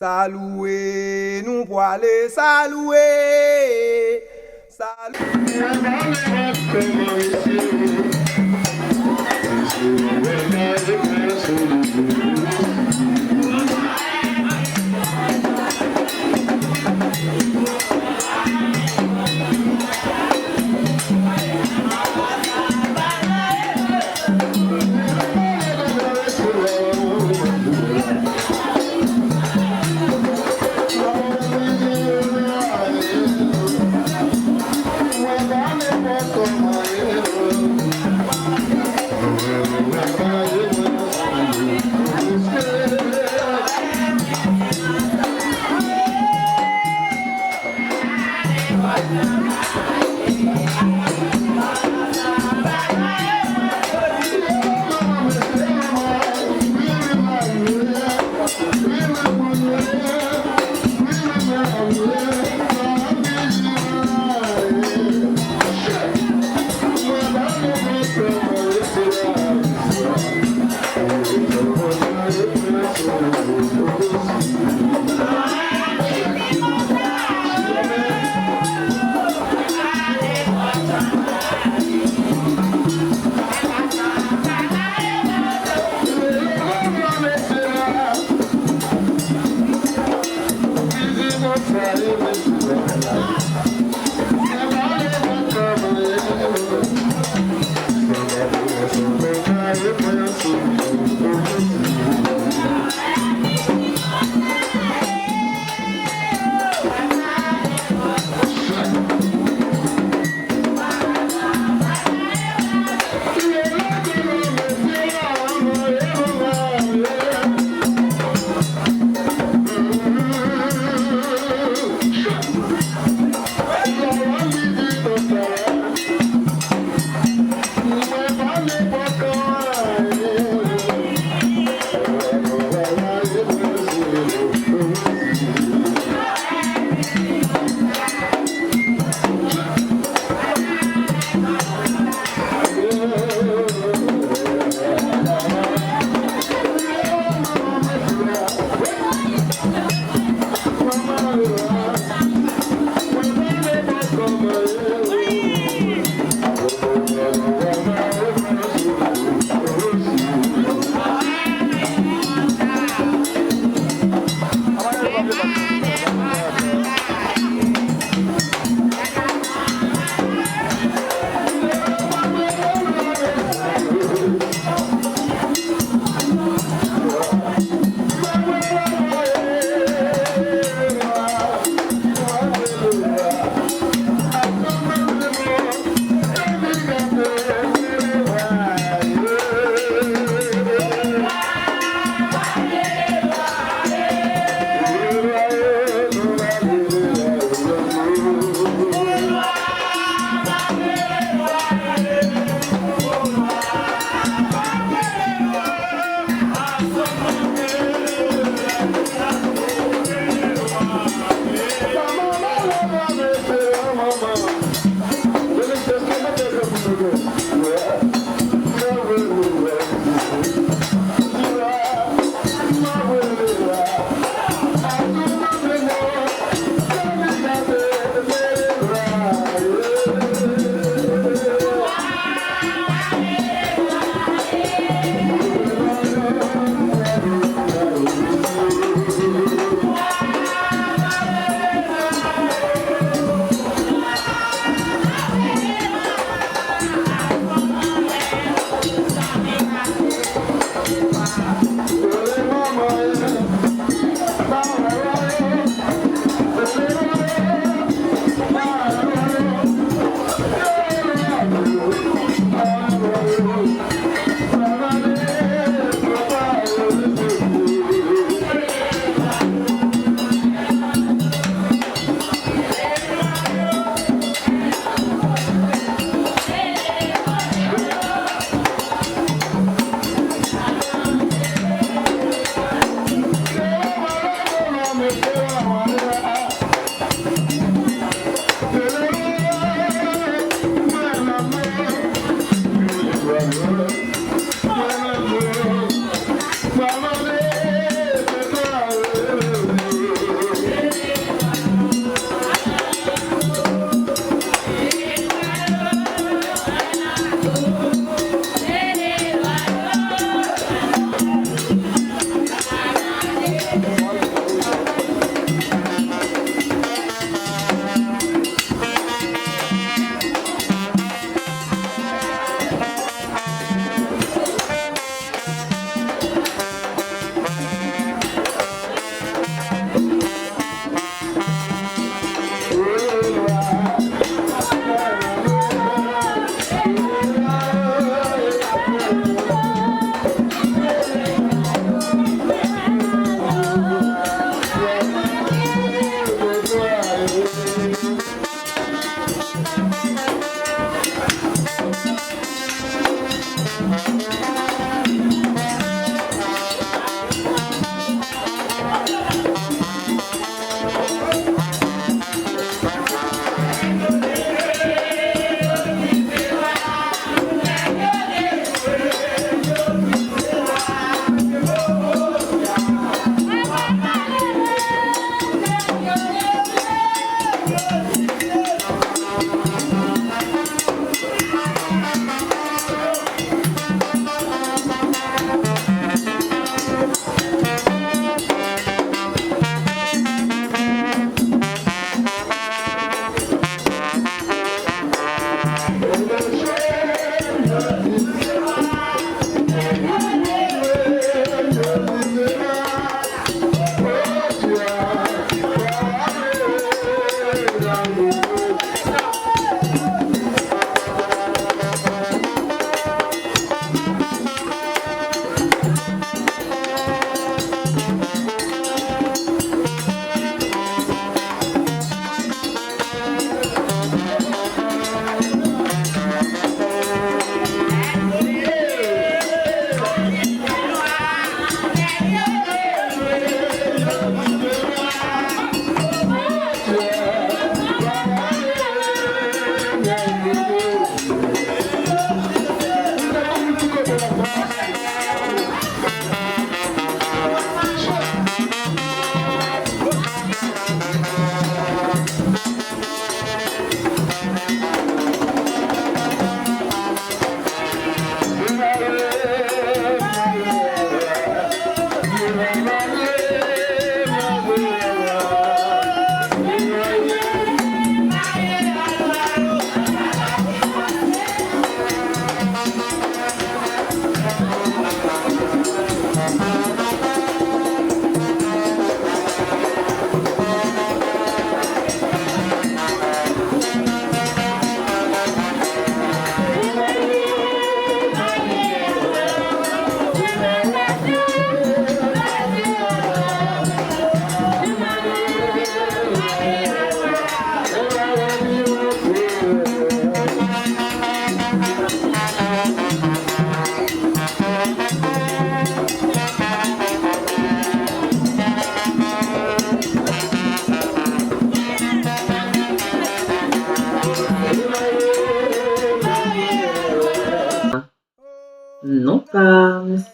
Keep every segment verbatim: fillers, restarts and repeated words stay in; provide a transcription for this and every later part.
Salouwe, nou pwale salouwe. Salouwe.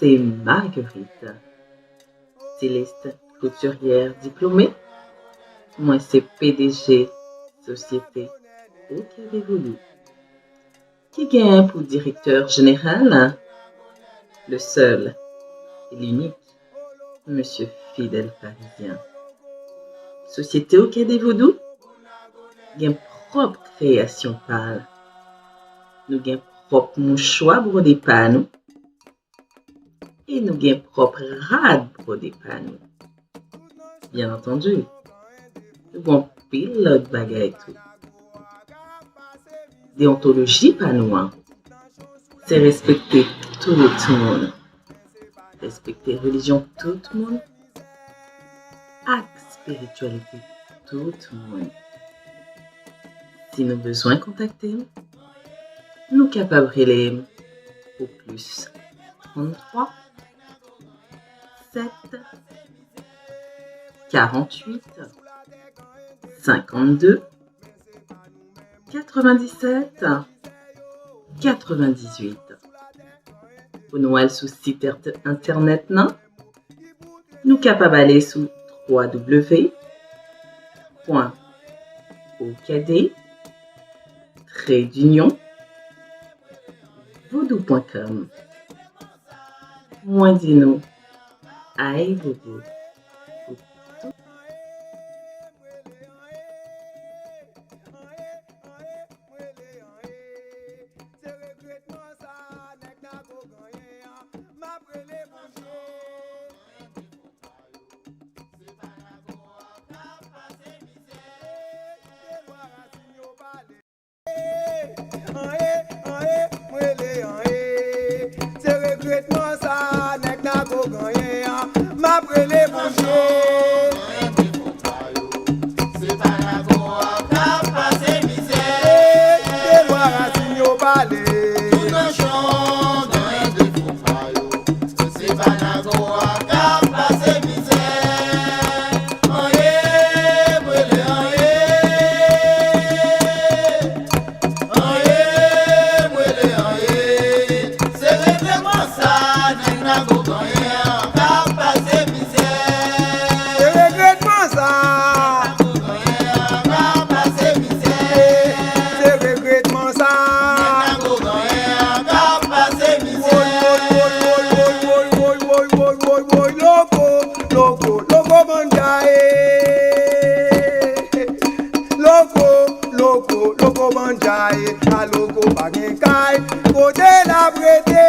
se Marguerite, styliste couturière diplômée. Mwen se P D G sosyete Okade Voodoo, ki gen pou direktè jeneral le seul et l'unique Mesye Fidel Parisien. Sosyete Okade Voodoo gen pwòp kreyasyon pa l. Nou gen pwòp mouchwa bwode pa nou e nou gen pwòp rad bwode pa nou. Byen antandi, nou gen anpil lòt bagay tou. Deontoloji pa nou an, se respekte tout moun, respekte relijyon tout moun ak espirityalite tout moun. Si nou bezwen kontakte m, nou kapab rele m o plis tranntwa sèt karanntuit senkanndde katrevenndisèt katrevenndizwit. Pou nou al sou sit entènèt nan, nou kapab ale sou www pwen okade tradinyon voodoo pwen kòm. Mwen di nou, ay bobo. Anyen, anyen, m rele anyen. Se regretman sa nèg Nago genyen an. M ap rele Bondye. Se pa Nago a k ap pase mizè. De lwa rasin yo pale. Tout nanchon genyen defo pa yo. Se pa Nago a k ap pase mizè. Anyen, m rele anyen. Anyen, m rele anyen. Se regretman sa nèg Nago genyen an k ap pase mizè. Se regretman sa. Genyen an k ap pase mizè. Se regretman sa. Nèg Nago genyen an k ap pase mizè. Woy, woy, woy, woy, woy, woy, woy, woy, woy, woy, woy, loko, loko, loko, bandjaye. Loko, loko, loko, bandjaye. A loko pa gen kay, kote l ap rete?